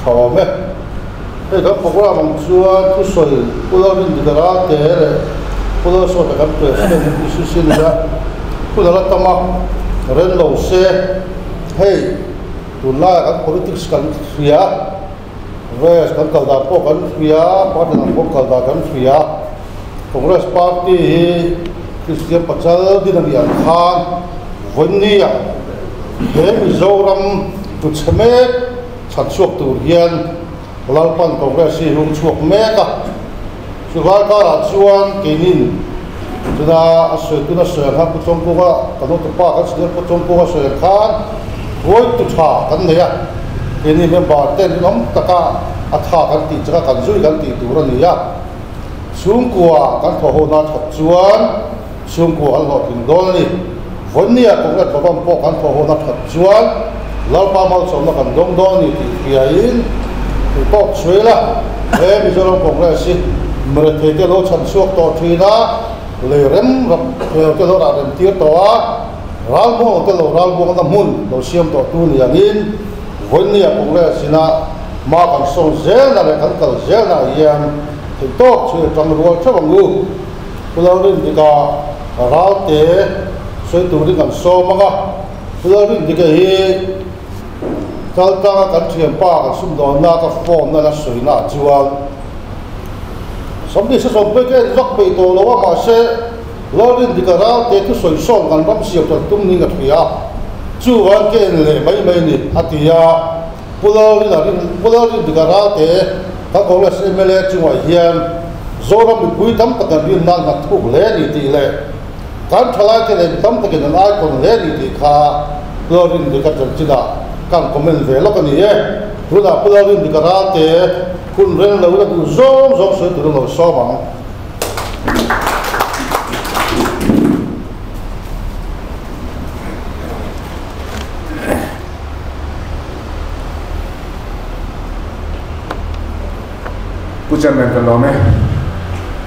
Tha awm e. Hei kan program ang chuan thusawi Pu Lalrindika Ralte leh Pu Lalsawta kan President MPCC nia hun a la tam a, ren lo se. Hei tunlaiah kan politics kan hria, race kan kal dan pawh kan hria, party dang pawh kal dan kan hria. Congress party hi Kristian pachal din a nih ang khan vawinia he Mizoram tuchhe mek chhan chhuak tur hian Lalpan Congress hi hung chhuak mek a. Chulai karah chuan keinin tuna a sawi tuna sawi ang khan Pu Chawngkunga kan hotupa kan senior Pu Chawngkunga sawi ang khan huaitu tha kan nei a, keini member ten rinawm taka a tha kan tih changa kan zui kan tih tur a ni a. Chhungkua kan thawh ho na that chuan chhungkua kan hlawhtling dawn a ni. Vawinia Congress Bhavan pawh kan thawh ho na that chuan Lalpa malsawmna kan dawng dawn a ni tih hriain tih tawk chhuai la, he Mizoram Congress hi mirethei te lo chhan chhuak tawh thin a, lei rem rap hmel te lo rah rem tir tawh a, ralmuang te lo ralmuangna hmun lo siam tawh tu ni angin Vawinia Congress ina hma kan sawn zelna leh kan kal zelna ah hian Theih tawk chu i tang rual theuh ang u. Pu Lalrindika Ralte sawi turin kan sawm ang a. Pu Lalrindika hi kaltlanga kan thianpa kan sumdawnna ka phone na la sawina ah chuan Sawmhnih sawmpui ka en vak peih tawh lo a, mahse Lalrindika Ralte thusawi sawn kan ram siam that tum ning a hria. Chuvang ka en leh mai mai ni, a ti a. Pu Lalrindika Ralte kan Congress mla chungah hian Zoram mipui tam tak an rinna an nghat thuk hle a ni tih leh kan thalaite leh mi tam takin an icon hle a ni tih kha Pu Lalrindika chanchinah kan comment ve lawk a ni e. Tunah Pu Lalrindika Ralte hun reng lo ila duh zawng zawng sawi tur an lo sawm ang. Pu Chairman ka lawm e.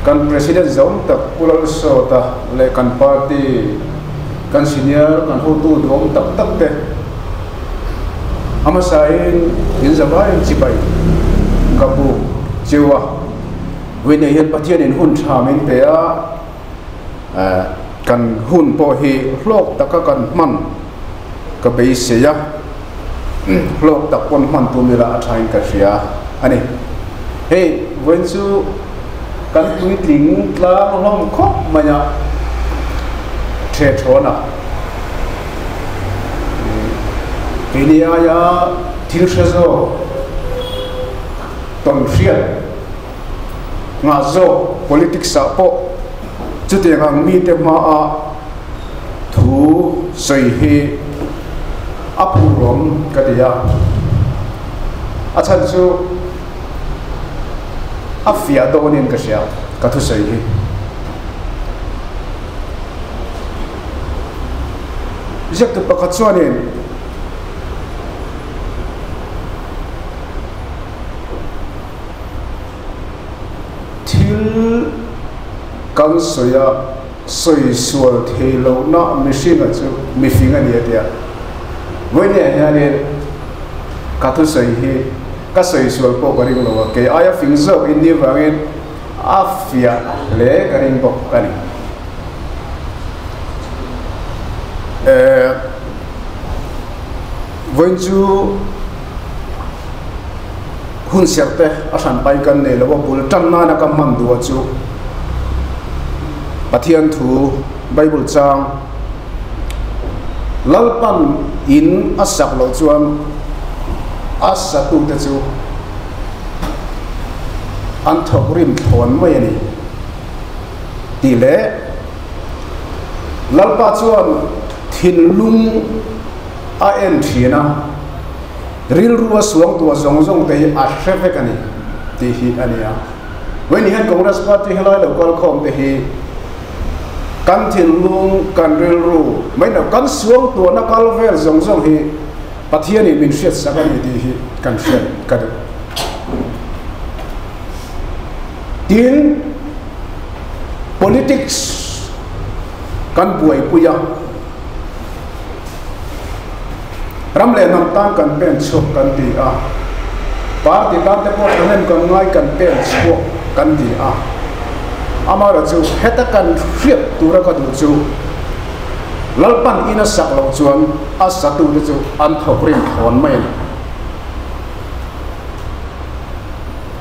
Kan President zawng tak Pu Lalsawta leh kan party kan senior kan hotu duhawm tak tak te a hmasain in zavaiin chibai ka buk chiu a. Vawiinah hian Pathianin hun tha min pe a, kan hun pawh hi hlawk taka kan hman ka beisei a, hlawk tak pawn hman tum ila a thain ka hria a ni. Hei vawiin chu kan puitling tlang hlawm khawp mai a, the thawn a, keini aia thil hre zawk tawn hriat nghah zawk politics ah pawh chutiang ang mite hmaa Thu sawi hi a phurawm ka ti a, a chhan chu a fiah dawnin ka hria ka thusawi hi. Ziaktu pakhat chuanin thil kan sawi a, Sawi sual thei lohna mihringa chu mifing a ni a tia. Vawinia hianin ka thusawi hi ka sawi sual pawh ka ring lo a, kei aia fing zawk in nih vangin a fiah hle ka ring bawk a ni. Vawiin chu hun serh te a hran pai kan nei lo a, bul tan nana ka hman duh a chu Pathian thu Bible chang Lalpan in a sak loh chuan a satute chu an thawk rim thlawn mai a ni tih leh Lalpa chuan thinlung a en thin a. Rilru a suang tuah zawng zawng te hi a hre vek a ni tih hi a ni a. Vawiin hian Congress Party helai lo kal khawm te hi kan thinlung, kan rilru mai loh kan suang tuahna kal vel zawng zawng hi Pathianin min hriat sak a ni tih hi kan hriat ka duh. Tin, politics kan buaipui a. Ram leh hnam tan kan pen chhuak kan ti a. Party tan te pawh thahnem kan ngai kan pen chhuak kan ti a, amaherawhchu heta kan hriat tura ka duh chu Lalpan in a sak loh chuan a satute chu an thawk rim thawn mai a ni.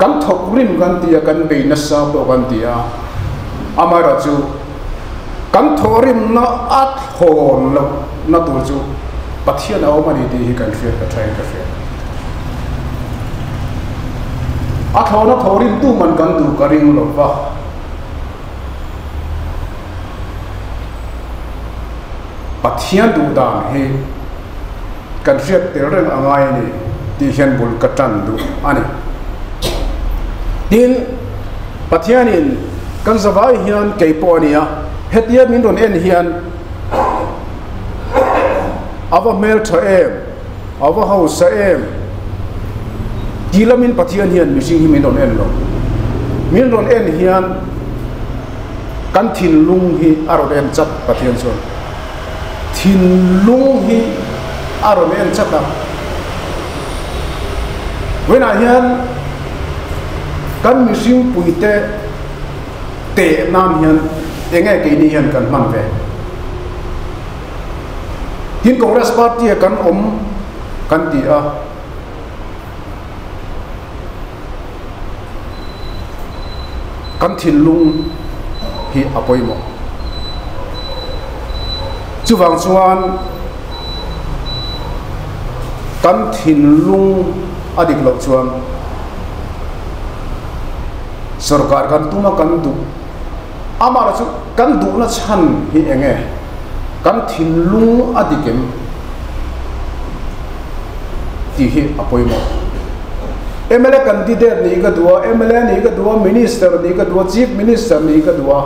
Kan thawk rim kan ti a, kan bei nasa pawh kan ti a, amaherawhchu kan thawhrimna a thawn loh na tur chu Pathian a awm a ni tih hi kan hriat ka thain ka hria. A thlawna thawhrim tu man kan duh ka ring lo va. Pathian duh dan hi kan hriat tel reng a ngai a ni tih hian bul ka tan duh a ni. Tin, Pathianin kan zavai hian kei pawh a ni a, hetia min rawn en hian a va hmeltha em, a va hausa em tih lamin Pathian hian mihring hi min rawn en lo. Min rawn en hian kan thinlung hi a rawn en chat Pathian chuan. Thinlung hi a rawn en chat a. Vawiinah hian kan mihring puite teh nan hian eng nge keini hian kan hman ve? Tin Congress party ah kan awm kan ti a. Kan thinlung hi a pawimawh. Chuvang chuan kan thinlung a dik loh chuan sorkar kan tum a kan duh amah chu kan duhna chhan hi eng nge? Kan thinlung a dik em? Tih hi a pawimawh. Mla candidate nih ka duh a, mla nih ka duh a, minister nih ka duh a, chief minister nih ka duh a.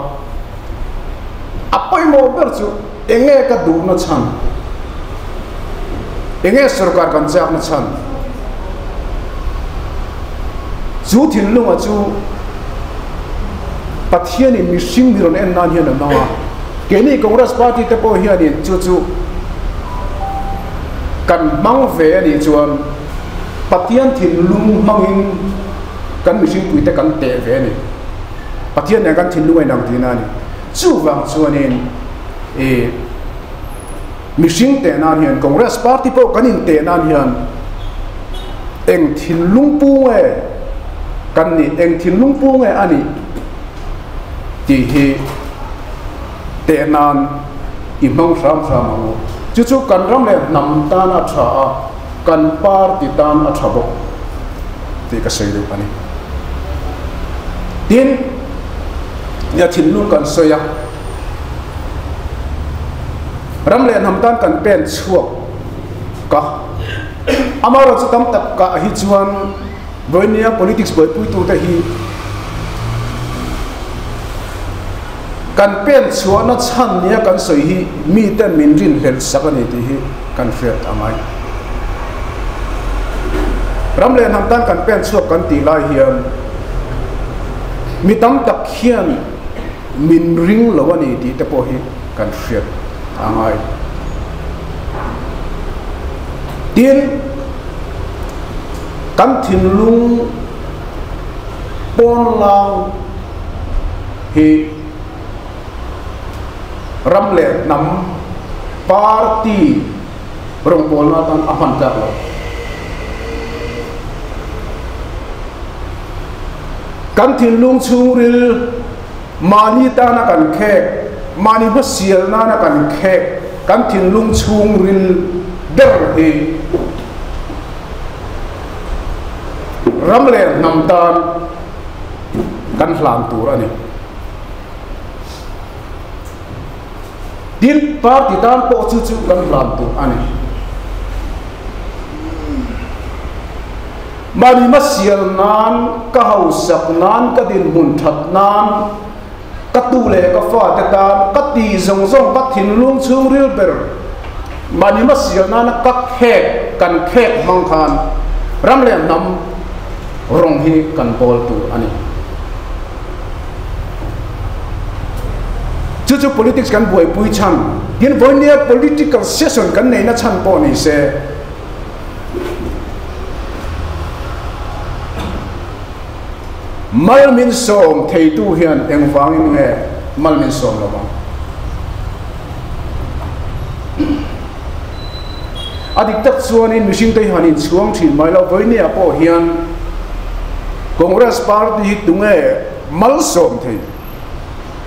A pawimawh ber chu eng nge ka duhna chhan? Eng nge sorkar kan chakna chhan? Chu thinlunga chu Pathianin mihring mi rawn en nan hian a hmang a. Keini Congress party te pawh hianin chu chu kan hmang ve a nih chuan Pathian thinlung hmangin kan mihringpuite kan teh ve a ni. Pathian nen kan thinlung a inang tihna a ni. Chuvang chuanin i mihring teh nan hian Congress party pawh kan inteh nan hian eng thinlung pu nge kan nih, eng thinlung pu nge a nih tih hi teh nan i hmang hram hram ang u. Chu chu kan ram leh hnam tan a tha a, kan party tan a tha bawk tih ka sawi duh a ni. Tin, nia thinlung kan sawi a, ram leh hnam tan kan pen chhuak ka. Amaherawhchu chu tam tak kah hi chuan vawinia politics buaipuitute hi kan pen chhuahna chhan nia kan sawi hi miten min rinhlelh sak a ni tih hi kan hriat a ngai. Ram leh hnam tan kan pen chhuak kan tih lai hian mi tam tak hian min ring lo a ni tih te pawh hi kan hriat a ngai. Tin, kan thinlung pawn lang hi ram leh hnam party rawngbawlna atan a hman tlak lo. Kan thinlung chhungril mahni tana kan khek, mahni hmasial nana kan khek, kan thinlung chhungril ber hi ram leh hnam tan kan hlan tur a ni. Tin, party tan pawh chu chu kan hlan tur a ni. Mahni hmasial nan, ka hausak nan, ka dinhmun that nan, ka tu leh ka fate tan, ka ti zawng zawng, ka thinlung chhungril ber mahni hmasial nana ka khek, kan khek hmang khan ram leh hnam rawng hi kan bawl tur a ni. Chu chu politics kan buaipui chhan, tin vawinia political session kan neihna chhan pawh ni se. Mal min sawm theitu hian engvangin nge mal min sawm lo ang? A dik tak chuanin mihringte hi han inchhuang thin mai lo, vawinia pawh hian Congress party hi tunge malsawm thei?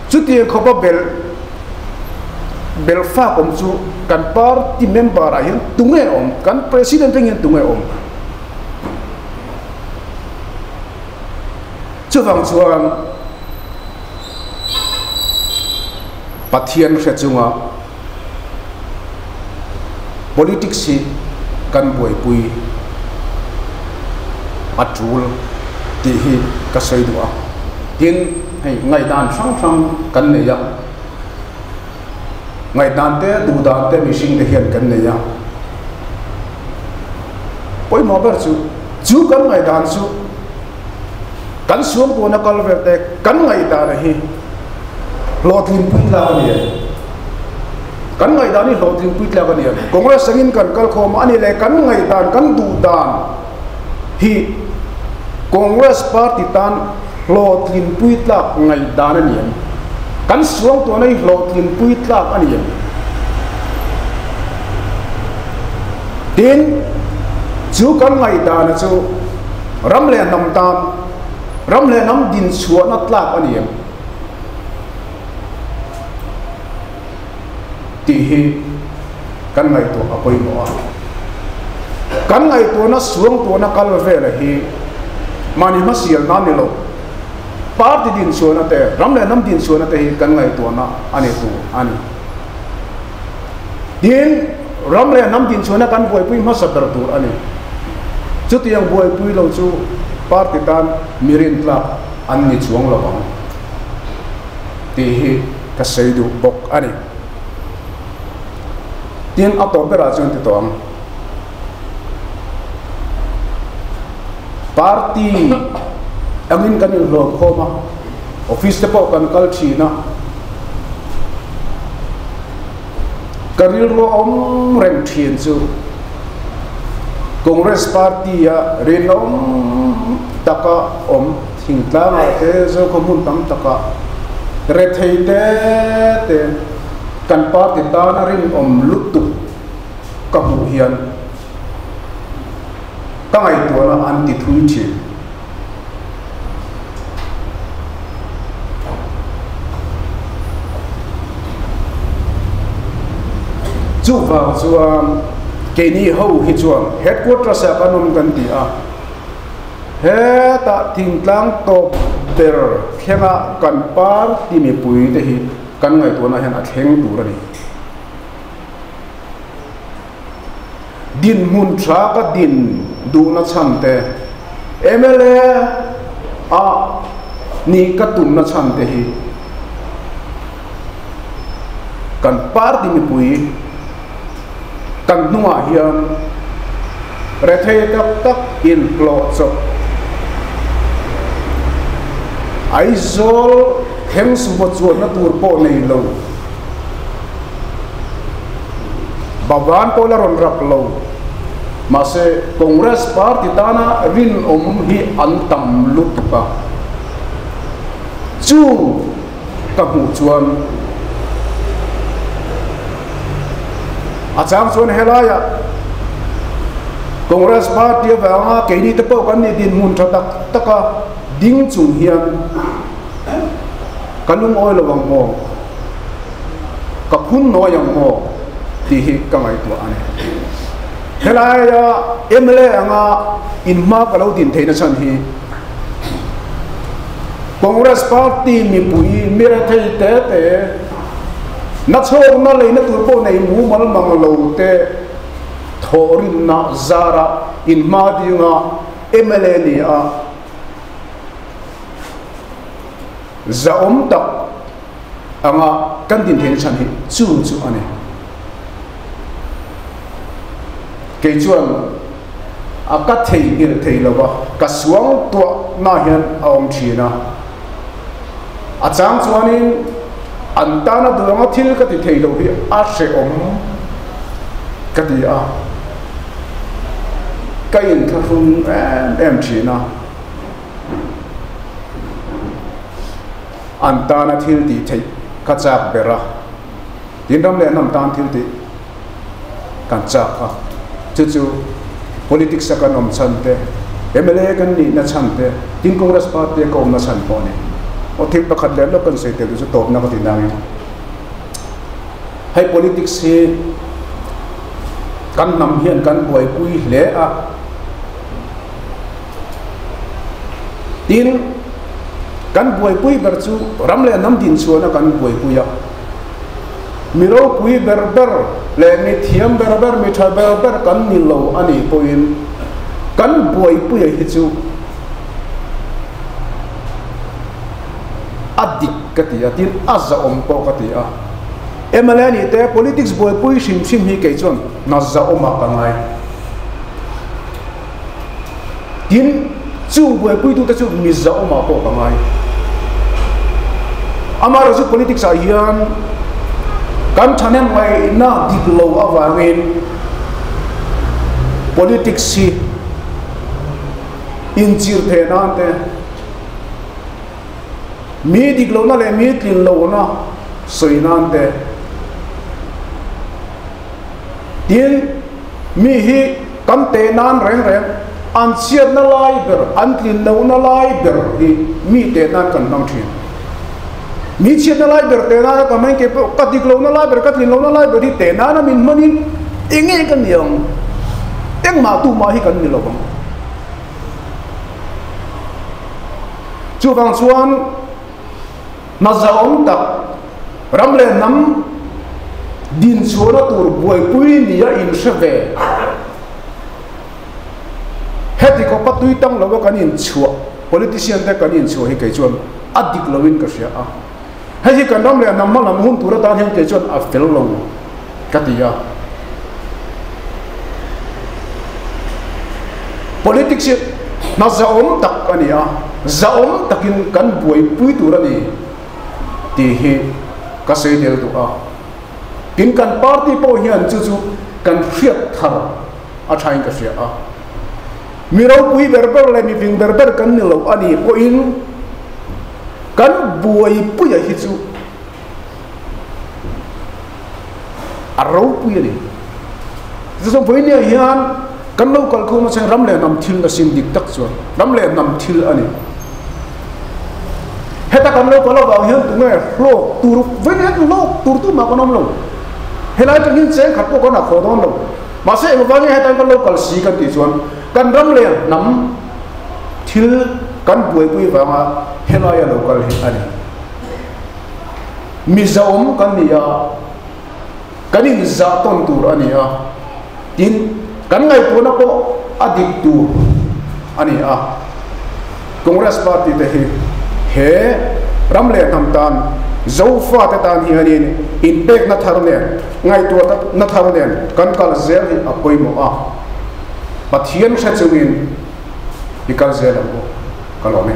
Chutiang khawpa bel bel fak awm chu kan party member ah hian tunge awm? Kan president thleng hian tunge awm? Chuvang chuan Pathian hre chunga politics hi kan buaipui a tul tih hi ka sawi duh a. Tin, hei ngaihdan hrang hrang kan nei a, ngaihdan te duhdan te mihring te hian kan nei a. Pawimawh ber chu, chu kan ngaihdan chu kan suangtuahna kal vel te kan ngaihdan hi hlawhtlinpui tlak a ni em? Kan ngaihdan hi hlawhtlinpui tlak a ni em? Congress angin kan kal khawm a ni leh kan ngaihdan, kan duhdan hi Congress party tan hlawhtlinpui tlak ngaihdan a ni em? Kan suangtuahna hi hlawhtlinpui tlak a ni em? Tin, chu kan ngaihdana chu ram leh hnam tan, ram leh hnam dinchhuahna tlak a ni em? Tih hi kan ngaihtuah a pawimawh a. Kan ngaihtuahna suangtuahna kal vela hi mahni hmasial nan ni lo, party dinchhuahna te, ram leh hnam dinchhuahna te hi kan ngaihtuahna a ni tur a ni. Tin, ram leh hnam dinchhuahna kan buaipui hmasa ber tur a ni. Chutiang buaipui lo chu party tan mi rintlak an ni chuang lo ang tih hi ka sawi duh bawk a ni. Tin, a tawp berah chuan ti tawh ang. Party angin kan inhlawm khawm a, office te pawh kan kal thin a, ka rilru a awm reng thin chu Congress party a rinawm taka awm thingtlangah te Zokhaw hmun tam takah rethei te te kan party tana rinawm lutuk ka hmuh hian ka ngaihtuahna an ti thui thin. Chuvang chuan keini ho hi chuan headquarters ah kan awm kan ti a, hetah thingtlang tawp ber thlenga kan party mipui te hi kan ngaihtuahna hian a thleng tur a ni. Dinhmun tha ka din duhna chhan te, mla a nih ka tumna chhan te hi kan party mipui kan hnungah hian rethei tak tak inhlawh chawp Aizawl thleng sumo chuanna tur pawh nei lo. Bagan pawh la rawn rap lo. Mahse, Congress party tana rinawm hi an tam lutuk a. Chu ka hmuh chuan a chang chuan helaiah Congress party avanga keini te pawh kan nih dinhmun tha tak taka ding chung hian ka lungawi lo ang maw? Ka phun nawi ang maw? Tih hi ka ngaihtuah a ni. Helaia mla anga inhma ka lo din theihna chhan hi Congress party mipui mi rethei te te, nachhawkna leina tur pawh nei mumal mang lo te thawhrimna zara inhma dinga mla ni a, Zahawm tak anga kan din theihna chhan hi chu chu a ni. Kei chuan a ka theihnghilh thei lo va, ka suang tuahna hian a awm thin a. A chang chuanin an tana duh anga thil ka ti thei lo hi a hrehawm ka ti a, ka inthlahrung em em thin a. An tana thil tih theih ka chak ber a, tin ram leh hnam tan thil tih kan chak a, chu chu politics a kan awm chhan te, mla kan nihna chhan te, tin Congress party a ka awmna chhan pawh a ni. Aw thil pakhat leh lawk kan sawi tel chu tawpna ka ti nangin hei politics hi kan hnam hian kan buaipui hle a, Tin, kan buaipui ber chu ram leh hnam dinchhuahna kan buaipui a. Mi ropui ber ber leh mi thiam ber ber, mi tha ber ber kan ni lo a nih pawhin kan buaipuia hi chu a dik ka ti a, tin a zahawm pawh ka ti a. Mla nih te politics buaipui hrim hrim hi kei chuan hna zahawmah ka ngai. Tin, chung buaipuitute chu Mizoramah pawh ka ngai. Amaherawhchu politics ah hian kan thahnem ngaihna dik lo avangin politics hi inchirh theh nan te, mi dik lohna leh mi tlin lohna sawi nan te, tin, Mi hi kan teh nan reng reng an chhiatna lai ber, an tlin lohna lai ber hi mi teh nan kan hmang thin. Mi chhiatna lai ber teh nana kan hmang ke pawh ka dik lohna lai ber, ka tlin lohna lai ber hi teh nana min hmanin eng nge kan ni ang? Engmah tumah hi kan ni lo ang. Chuvang chuan Hna zahawm tak, ram leh hnam dinchhuahna tur buaipui nia inhre ve. Heti khawpa tui tang lova kan inchhuah, politician te kan inchhuah hi kei chuan a dik loin ka hria a. Hei hi kan ram leh hnam hmalam hun tur atan hian kei chuan a fel lo ka ti a. Politics hi hna zahawm tak a ni a, zahawm takin kan buaipui tur a ni tih hi ka sawi tel duh a. Tin, kan party pawh hian chu chu kan hriat thar a thain ka hria a. Mi ropui ber ber leh mi fing ber ber kan ni lo a nih pawhin kan buaipuia hi chu A ropui a ni. Tichuan vawinia hian kan lo kalkhawm a chuan ram leh hnam thil a sin dik tak chuan ram leh hnam thil a ni. Heta kan lo kal avang hian tunge hlawk tur vawinia hian hlawk tur tumah kan awm lo. Helai atang hian cheng khat pawh kan a khaw dawn lo. Mahse engvang nge heta kan lo kal si kan tih chuan kan ram leh hnam thil kan buaipui vanga helaia lo kal hi a ni. Mizoawm kan ni a, kan inzah tawn tur a ni a, tin, kan ngaihtuahna pawh a dik tur a ni a. Congress party te hi he ram leh hnam tan, Zofate tan hianin inpekna thar nen, ngaihtuahna thar nen kan kal zel hi a pawimawh a. Pathian hre chungin i kal zel ang u, ka lawm e.